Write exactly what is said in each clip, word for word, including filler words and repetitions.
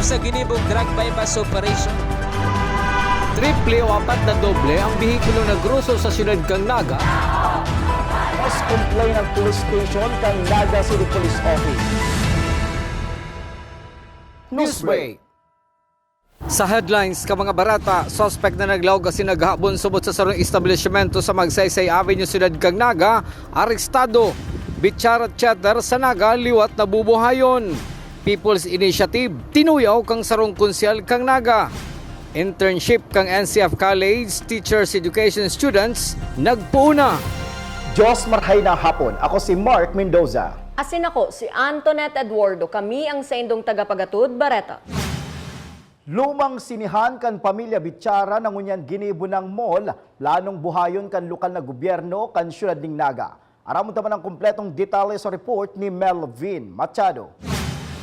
Sa ginibong drug buy-bust operation. Triple o apat na doble ang behikulo na groso sa siyudad kan Naga. Mas complain ang police station kan Naga City Police Office. Newsbreak. Sa headlines kan mga bareta, suspek na naglaog asin naghabon subot sa sarong establisimento sa Magsaysay Avenue, siyudad kan Naga, arestado. Bichara Theater sa Naga, liwat na bubuhayon. People's Initiative, tinuyaw kan sarong konsehal kan Naga. Internship kan N C F College, Teachers Education Students, nagpoon na. Diyos marhay na hapon. Ako si Mark Mendoza. Asin ako, si Antoinette Eduardo. Kami ang saindong tagapagatod, Bareta. Lumang sinihan kan pamilya Bichara na ngunyan ginibo nang mall, planong buhayon kan lokal na gobyerno kan siyudad nin Naga. Aramon ta man ang kompletong detalye sa report ni Melvin Machado.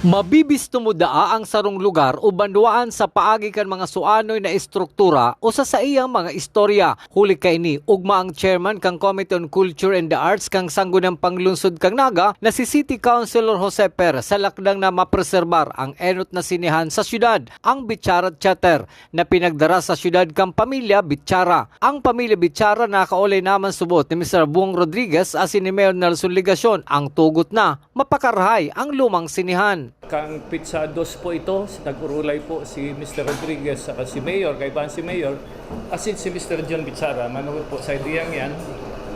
Mabibisto mo daa ang sarong lugar o banwaan sa paagi kan mga suanoy na estruktura o sa saiyang mga istorya. Huli kaini, ogma ang chairman kan Committee on Culture and the Arts kan Sangguniang Panglungsod kan Naga na si City Councilor Jose Perez sa lakdang na mapreserbar ang enot na sinehan sa siyudad, ang Bichara Theater, na pinagdara sa siyudad kan pamilya Bichara. Ang pamilya Bichara nakaolay naman subot ni Mister Bong Rodriguez asin ni Mayor Nelson Legacion. Ang tugot na, mapakarahay ang lumang sinehan. Kan petsa dos po ito, nag-urulay po si Mister Rodriguez saka si Mayor, kaibahan si Mayor, asin si Mister John Bichara, manunod po sa ideyang yan.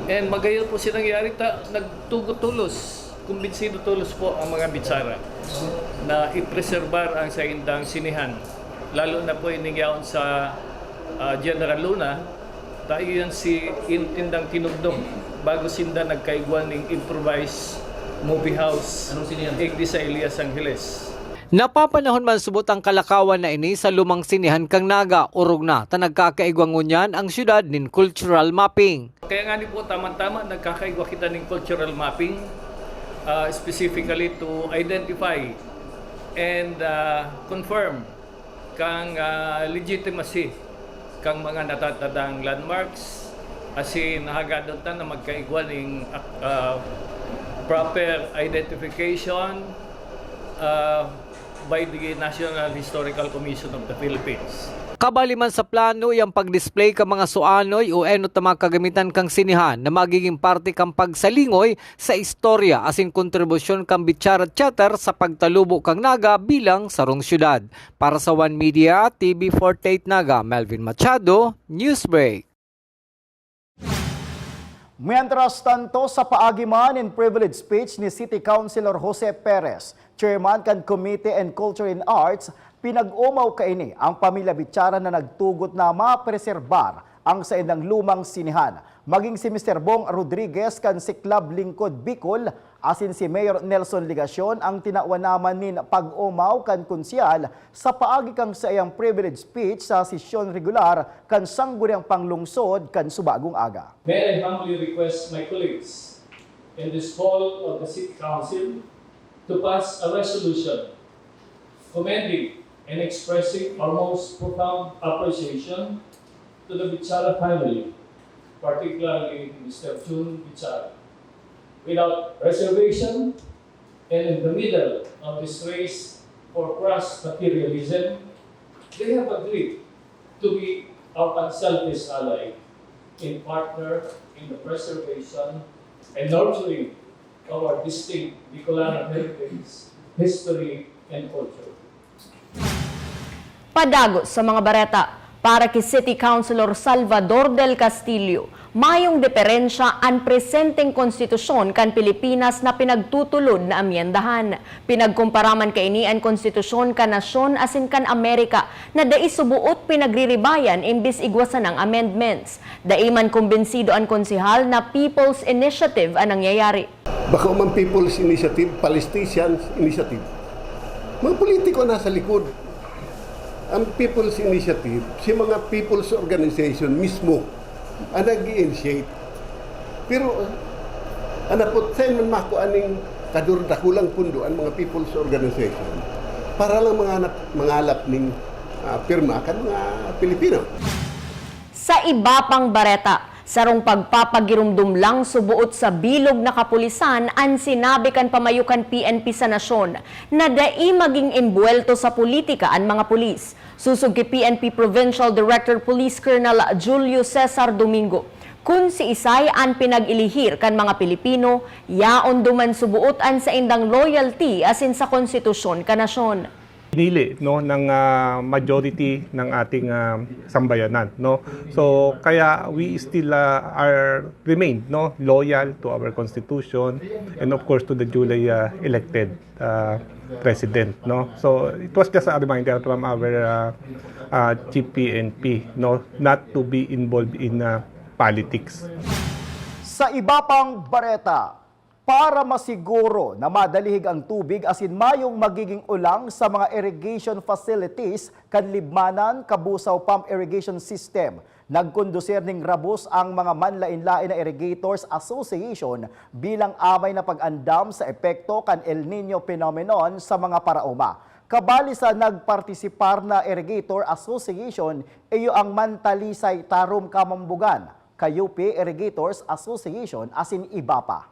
And magayon po siya nangyari, ta, nagtugot tolos, kumbinsido tolos po ang mga Bichara na ipreserbar ang saindang sinehan, lalo na po ining yaon sa, ah, General Luna, ta iyan si intindang tinugdok bago sinda nagkaigwa ning improvised movie house igdi sa Elias Angeles. Napapanahon man subot ang kalakawan na ini sa lumang sinehan kan Naga, orog na ta nagkakaigwa ngunyan ang siyudad nin cultural mapping. Kaya ngani po, tama-tama nagkakaigwa kita nin cultural mapping, ah, specifically to identify and, ah, confirm kan, ah, legitimacy kan mga natatandang landmarks, asin hagadon ta na magkaigwa nin, ah, proper identification, ah, by the National Historical Commission of the Philippines. Kabali man sa plano yang pag-display kan mga suanoy o enot na mga kagamitan kan sinehan na magiging parte kan pagsalingoy sa istorya asin kontribusyon kan Bichara Theater sa pagtalubo kan Naga bilang sarong syudad. Para sa One Media, T V forty-eight Naga, Melvin Machado, Newsbreak. Mientras tanto, sa paagi man nin privilege speech ni City Councilor Jose Perez, chairman kan Committee on Culture and Arts, pinag-omaw kaini ang pamilya Bichara na nagtugot na mapreserbar ang saindang lumang sinehan. Maging si Mister Bong Rodriguez kan Siklab Lingkod Bicol asin si Mayor Nelson Legacion ang tinawan naman nin pag-omaw kan konsehal sa paagi kan saiyang privilege speech sa sesyon regular kan Sangguniang Panglungsod kan subagong aga. May I humbly request my colleagues in this hall of the City Council to pass a resolution commending and expressing our most profound appreciation to the Bichara family, particularly Mister Jun Bichara. Without reservation, and in the middle of this race for crass materialism, they have agreed to be our unselfish ally and partner in the preservation and nurturing of our distinct Bicolano heritage, history, and culture. Padagos sa mga bareta, para ki City Councilor Salvador del Castillo, mayong diferensya an presenteng konstitusyon kan Pilipinas na pinagtutulod na amyendahan. Pinagkumpara man kaini an konstitusyon kan nasyon asin kan Amerika na dai suboot pinagriribayan imbis igwa sanang amendments. Dai man kumbinsido an konsehal na People's Initiative an nangyayari. Bako man People's Initiative, Palestinians Initiative. Mga politiko ang nasa likod. Ang People's Initiative, si mga people's organization mismo ang nag-i-initiate. Pero, ah, ang naputsen man mako aning kadurdakulang pundo ang mga people's organization para lang manganap, mangalap ning, ah, pirma kan mga Pilipino. Sa iba pang bareta, Sarong pagpapagiromdom lang suboot sa bilog na kapulisan an sinabi kan pamayo kan P N P sa nasyon na dai magin embuwelto sa politika an mga pulis. Sosog ki P N P Provincial Director Police Colonel Julio Cesar Domingo, kun siisay an pinag-ilihir kan mga Pilipino, yaon duman suboot an saindang loyalty asin sa konstitusyon kan nasyon. pinili, no, ng, ah, majority ng ating, ah, sambayanan, no. So kaya we still, ah, are remain, no, loyal to our constitution and of course to the duly, ah, elected, ah, president, no. So it was just a reminder from our, ah, ah, Chief P N P, no, not to be involved in, ah, politics. Sa iba pang bareta, para masiguro na madalihig ang tubig asin mayong magiging olang sa mga irrigation facilities kan Libmanan Kabusaw Pump Irrigation System, nagkondusir ning rabos ang mga manlaen-laen na Irrigators Association bilang amay na pag-andam sa epekto kan El Niño phenomenon sa mga paraoma. Kabali sa nagpartisipar na Irrigator Association, iyo ang Mantalisay Tarom Kamambugan, Kayupi Irrigators Association asin iba pa.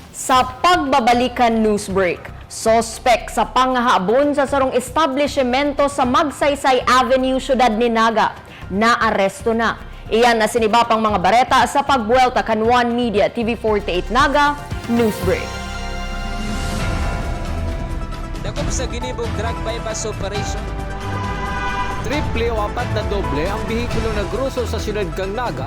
Sa pagbabalik kan news break, suspek sa pangahabon sa sarong establisyemento sa Magsaysay Avenue, siyudad ni Naga, naaresto na. Iyan asin iba pang mga bareta sa pagbuwelta kan One Media T V forty-eight Naga News Break. Dakop sa ginibong drug buy-bust operation. Triple o apat na doble ang behikulo na groso sa siyudad kan Naga.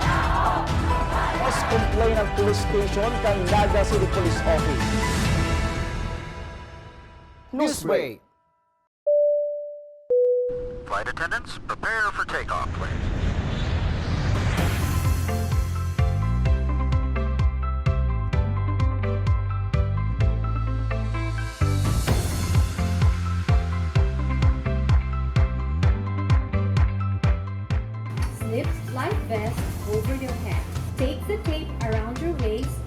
Mas complain ang police station kan Naga City Police Office. Newsbreak. Flight attendants, prepare for takeoff, please. Slip life vest over your head. Take the tape around your waist.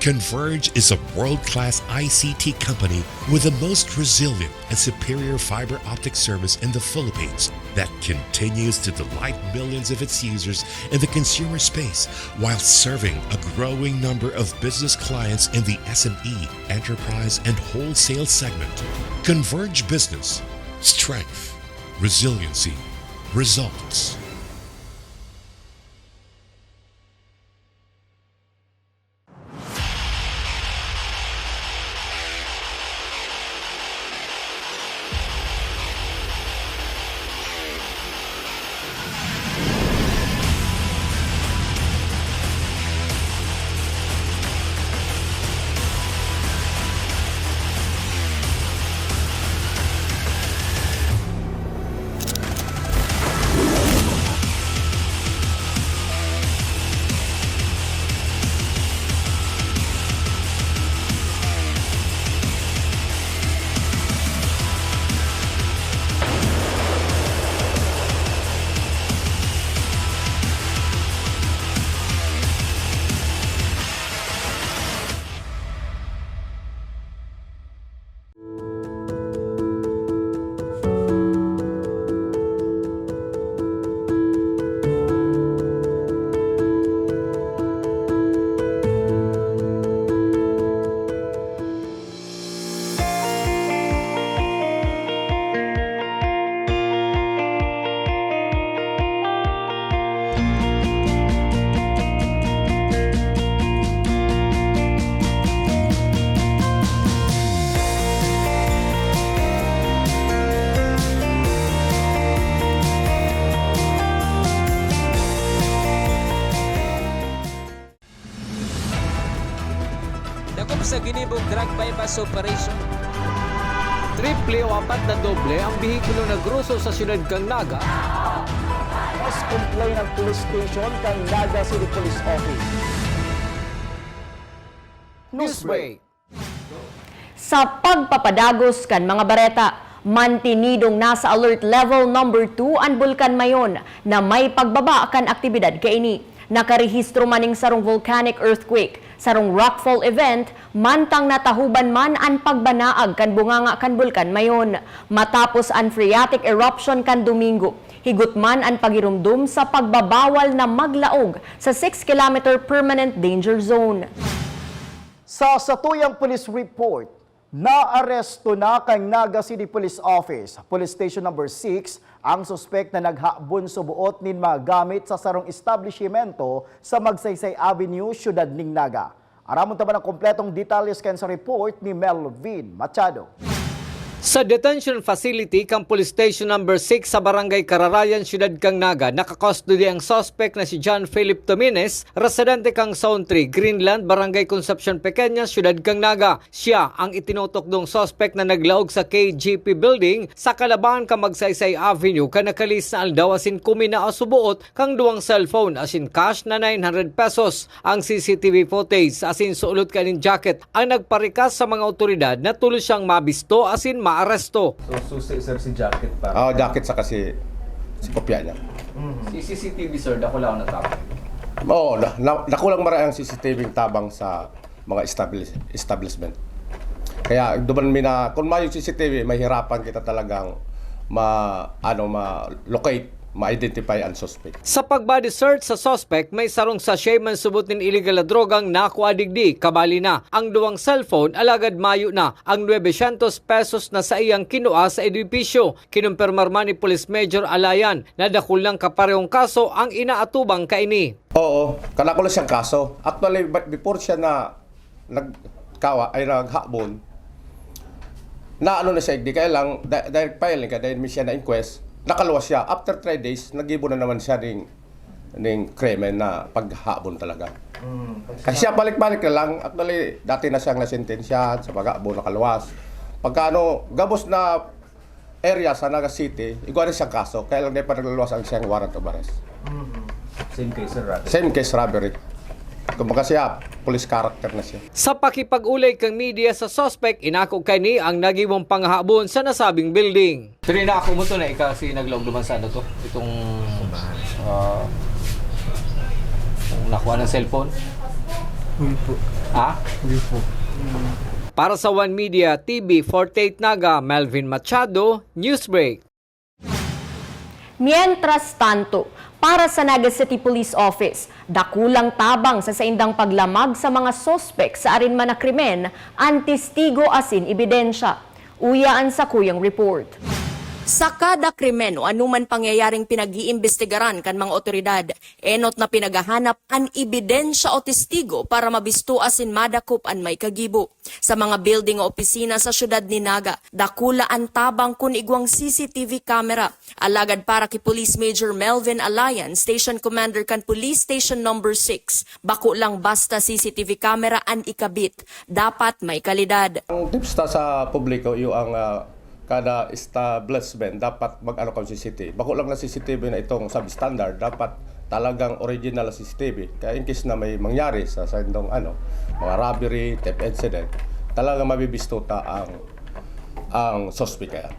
Converge is a world-class I C T company with the most resilient and superior fiber optic service in the Philippines that continues to delight millions of its users in the consumer space while serving a growing number of business clients in the S M E, enterprise, and wholesale segment. Converge Business. Strength. Resiliency. Results. Drug buy-bust operation. Triple o apat na doble ang behikulo na groso sa siyudad kan Naga. Mas complain ang police station kan Naga City Police Office. Newsbreak. Sa pagpapadagos kan mga bareta, mantinidong nasa alert level number two an Bulkan Mayon na may pagbaba kan aktibidad kaini. Nakarehistro man ning sarong volcanic earthquake, sarong rockfall event, mantang natahoban man an pagbanaag kan bunganga kan Bulkan Mayon. Matapos an phreatic eruption kan Domingo, higot man an pagirumdom sa pagbabawal na maglaog sa six kilometer permanent danger zone. Sa satuyang police report, naaresto na kan Naga City Police Office, Police Station Number six, ang suspek na naghabon suboot nin mga gamit sa sarong establishmento sa Magsaysay Avenue, siyudad nin Naga. Aramon ta man ang kompletong detalye kan sa report ni Melvin Machado. Sa detention facility kan Police Station Number six sa Barangay Kararayan, siyudad kan Naga, nakakustodiya ang suspek na si John Philip Tomines, residente kan Zone three, Greenland, Barangay Concepcion Pequeña, siyudad kan Naga. Siya ang itinutukdong suspek na naglaog sa K G P Building sa kalabahan kan Magsaysay Avenue kan nakalihis na aldaw asin kuminaa suboot kan duwang cellphone asin cash na nine hundred pesos. Ang C C T V footage asin sulot kaning jacket ang nagparikas sa mga awtoridad na tolos siyang mabisto asin maaresto. So, susi, sir, si jacket pa? Ah, jacket saka si, si kopya niya. Mhm. Si C C T V, sir, dakula ang natabang? Oo, na, na, dakulang maray ang C C T V tabang sa mga establis-, establishment. Kaya duman mi na, kung mayo C C T V, mahirapan kita talagang ma-, ano, ma-locate, ma-identify ang suspect. Sa pag-body search sa suspect, may sarong sachet man subot nin illegal na drogang nakua digdi, kabali na ang duwang cellphone, alagad mayo na ang nuebe syentos pesos na saiyang kinua sa edipisyo. Kinumpirmar man ni Police Major Alayan na dakul nang kaparehong kaso ang inaatubang kaini. Oo, kadakul na siyang kaso. Actually, but before siya na nagkawa, ay naghabon, na ano na siya, di kaya lang, di-, direct filing ka, dahil may siya na inquest, nakaluwas siya. After three days, nagibo na naman siya ning, ning krimen na paghabon talaga. Mm, kasi siya, balik-balik na lang. Actually, dati na siyang nasentensyahan sa paghabon, nakaluwas. Pagka ano, gabos na area sa Naga City, igwa na siyang kaso, kaya lang di pa naglaluwas ang siyang warrant of arrest. Mhm. Same case, sir, robbery? Same case, robbery. Kumbaga siya, police character na siya. Sa pakipag-olay kan media sa suspect, inako kaini ang nagibong panghahabon sa nasabing building. Pero inako mo to na ika si naglaog duman sa ano to? Itong, ah, nakuha ng cellphone? Hindi po. Ha? Hindi po. Para sa One Media T V forty-eight Naga, Melvin Machado, Newsbreak. Mientras tanto, para sa Naga City Police Office, dakulang tabang sa saindang paglamag sa mga suspek sa arin man na krimen an testigo asin ebidensya. Uya an sakuyang report. Sa kada krimen o anuman pangyayaring pinag-iimbestigaran kan mga otoridad, enot na pinaghahanap an ebidensya o testigo para mabisto asin madakop an may kagibo. Sa mga building o opisina sa siyudad nin Naga, dakula an tabang kun igwang C C T V camera. Alagad para ki Police Major Melvin Alayan, Station Commander kan Police Station Number six, bako lang basta C C T V camera an ikabit. Dapat may kalidad. Ang tips ta sa publiko, iyo ang, ah, kada establishment dapat mag-ano kang C C T V. Bako lang na C C T V na itong substandard, dapat talagang original na C C T V. Kaya in case na may mangyari sa, sa indong ano, mga robbery, theft incident, talaga mabibisto ta ang, ang suspect kaya.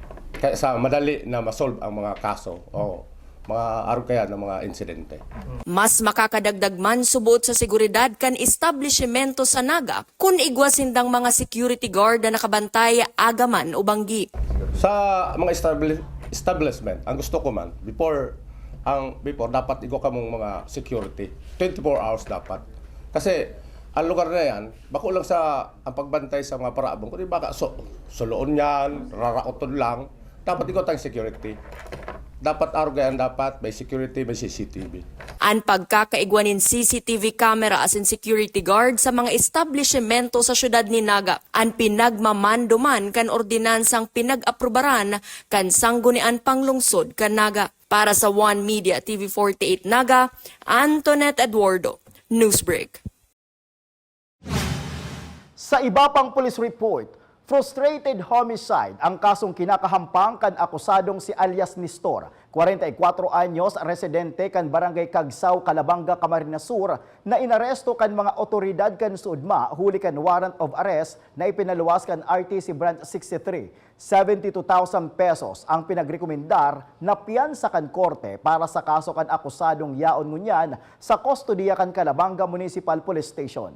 Kaya sa madali na ma-solve ang mga kaso. Oo. Mga arog kaya ng mga insidente. Mas makakadagdag man suboot sa seguridad kan establishmento sa Naga kun igwa sindang mga security guard na nakabantay agaman o banggi. Sa mga establi-, establishment, ang gusto ko man, before, ang before, dapat igwa kamong mga security. Twenty-four hours dapat. Kasi, ang lugar na yan, bako lang sa, ang pagbantay sa mga paraabong, kundi baka so, suloon yan, raraoton lang, dapat igwa tayong security. Dapat arog yan, dapat may security, may C C T V. An pagkakaigwa nin C C T V camera asin security guard sa mga establishmento sa siyudad nin Naga, an pinagmamando man kan ordinansang pinag-aprobaran kan Sangguniang Panglungsod kan Naga. Para sa One Media T V forty-eight Naga, Antoinette Eduardo, Newsbreak. Sa iba pang police report, frustrated homicide ang kasong kinakahampang kan akusadong si alias Nestor, kwarenta y kwatro anyos, residente kan Barangay Kagsaw, Calabanga, Camarines Sur, na inaresto kan mga otoridad kan SODMA huli kan warrant of arrest na ipinaluwas kan R T C Branch sixty-three. Seventy-two thousand pesos ang pinagrekomendar na piyansa kan korte para sa kaso kan akusadong yaon ngunyan sa kustodiya kan Calabanga Municipal Police Station.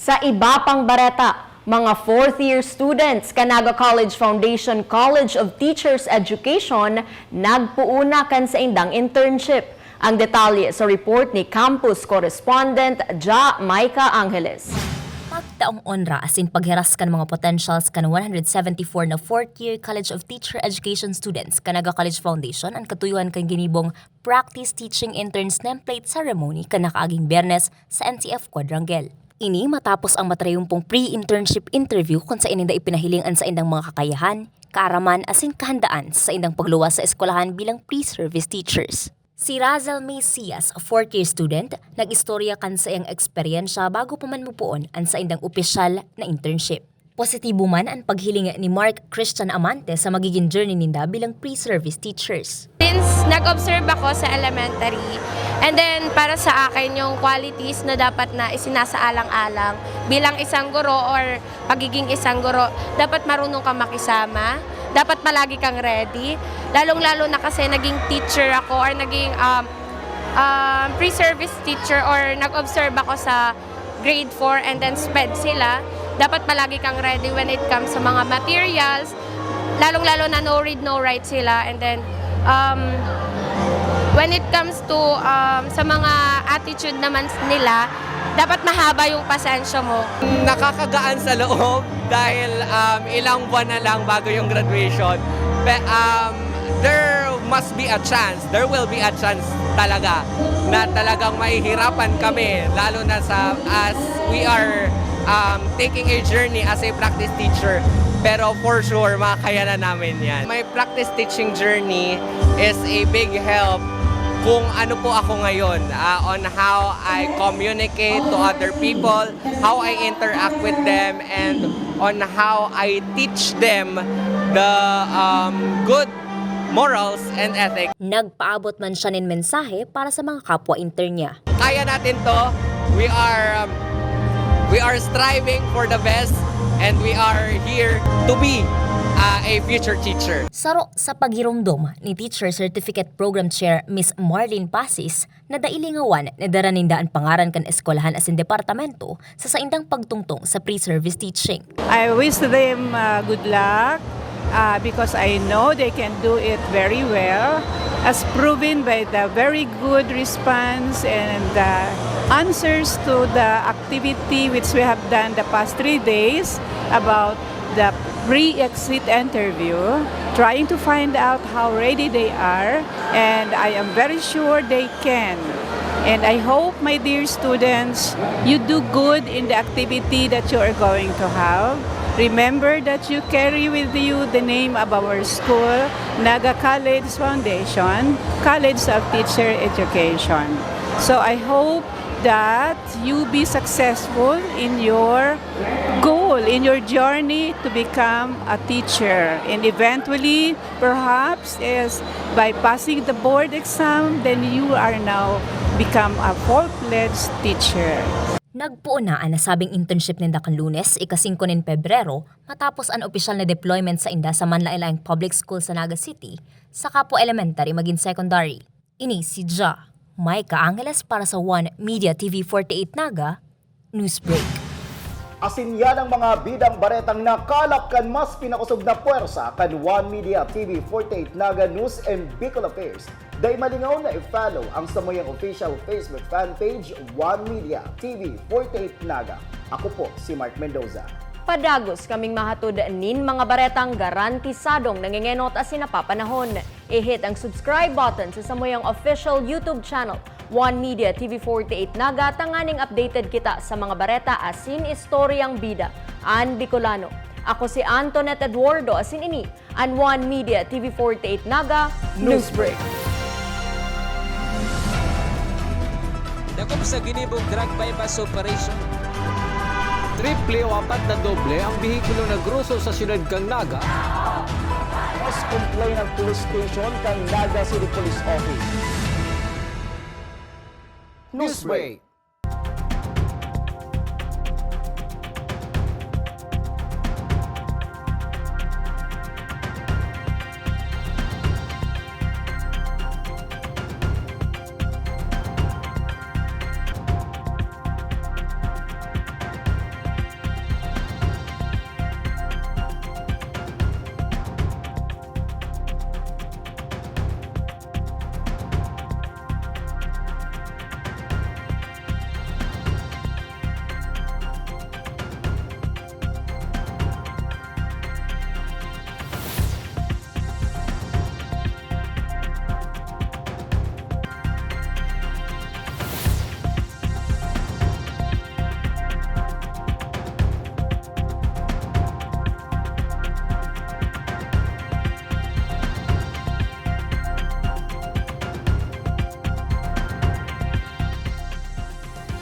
Sa iba pang bareta, mga fourth year students kan Naga College Foundation College of Teachers Education nagpoon na kan saindang internship. Ang detalye sa report ni campus correspondent Ja Micah Angeles. Pagtaong onra asin paghiras kan mga potentials kan one hundred seventy-four na fourth year College of Teacher Education students kan Naga College Foundation an katuyohan kan ginibong Practice Teaching Interns Nameplate Ceremony kan nakaaging Biyernes sa N C F Quadrangle. Ini matapos ang matrayumpong pre-internship interview kun saen ninda ipinahiling an saindang mga kakayahan, kaaraman asin kahandaan sa saindang pagluwas sa eskwelahan bilang pre-service teachers. Si Razel Mesias, fourth year student, nag-istorya kan saiyang eksperyensya bago pa man mapoon an saindang opisyal na internship. Positibo man an paghiling ni Mark Christian Amante sa magiging journey ninda bilang pre-service teachers. Since nag-observe ako sa elementary, and then para sa akin yung qualities na dapat na isinasaalang-alang bilang isang guro or pagiging isang guro, dapat marunong kang makisama, dapat palagi kang ready. Lalong-lalo na kasi naging teacher ako or naging, um, um, pre-service teacher or nag-observe ako sa grade four and then SPED sila. Dapat palagi kang ready when it comes sa mga materials, lalong-lalo na no read, no write sila. And then, um, when it comes to, um, sa mga attitude naman nila, dapat mahaba yung pasensya mo. Nakakagaan sa loob dahil, um, ilang buwan na lang bago yung graduation. Pe-, um, there must be a chance, there will be a chance talaga na talagang mahihirapan kami, lalo na sa, as we are, um, taking a journey as a practice teacher. Pero for sure, makakayanan namin yan. My practice teaching journey is a big help kung ano po ako ngayon, ah, on how I communicate to other people, how I interact with them, and on how I teach them the, um, good morals and ethics. Nagpaabot man siya nin mensahe para sa mga kapwa intern niya. Kaya natin 'to. We are, um, we are striving for the best and we are here to be, uh, a future teacher. Saro sa paghiromdom ni Teacher Certificate Program Chair Miss Marlene Pasis, na dai lingawan na dara ninda an pangaran kan eskwelahan asin departamento sa saindang pagtungtong sa pre-service teaching. I wish them, uh, good luck, uh, because I know they can do it very well, as proven by the very good response and, uh, answers to the activity which we have done the past three days about the pre-exit interview, trying to find out how ready they are, and I am very sure they can. And I hope, my dear students, you do good in the activity that you are going to have. Remember that you carry with you the name of our school, Naga College Foundation, College of Teacher Education. So I hope that you be successful in your goal, in your journey to become a teacher. And eventually, perhaps, is by passing the board exam, then you are now become a full-fledged teacher. Nagpoon na an nasabing internship ninda kan Lunes, ika-singko nin Pebrero, matapos an opisyal na deployment sainda sa manlaen-laeng public school sa Naga City, sa kapwa elementary magin secondary. Ini si Ja Micah Angeles para sa One Media T V forty-eight Naga, Newsbreak. Asin yan ang mga bidang baretang nakalap kan mas pinakosog na pwersa kan One Media T V forty-eight Naga News and Bicol Affairs. Dai malingaw na i-follow ang samuyang official Facebook fan page, One Media T V forty-eight Naga. Ako po si Mark Mendoza. Padagos kaming mahatod nin mga baretang garantisadong nangengenot asin napapanahon. I-hit ang subscribe button sa samuyang official YouTube channel, One Media T V forty-eight Naga, tanganing updated kita sa mga bareta asin istoryang bida an Bicolano. Ako si Antoinette Eduardo, asin ini an One Media T V forty-eight Naga Newsbreak. Dakop sa ginibong drug buy-bust operation. Triple o apat na doble ang behikulo nagroso sa siyudad kan Naga. Mas complain ang police station kan Naga City Police Office. Newsbreak.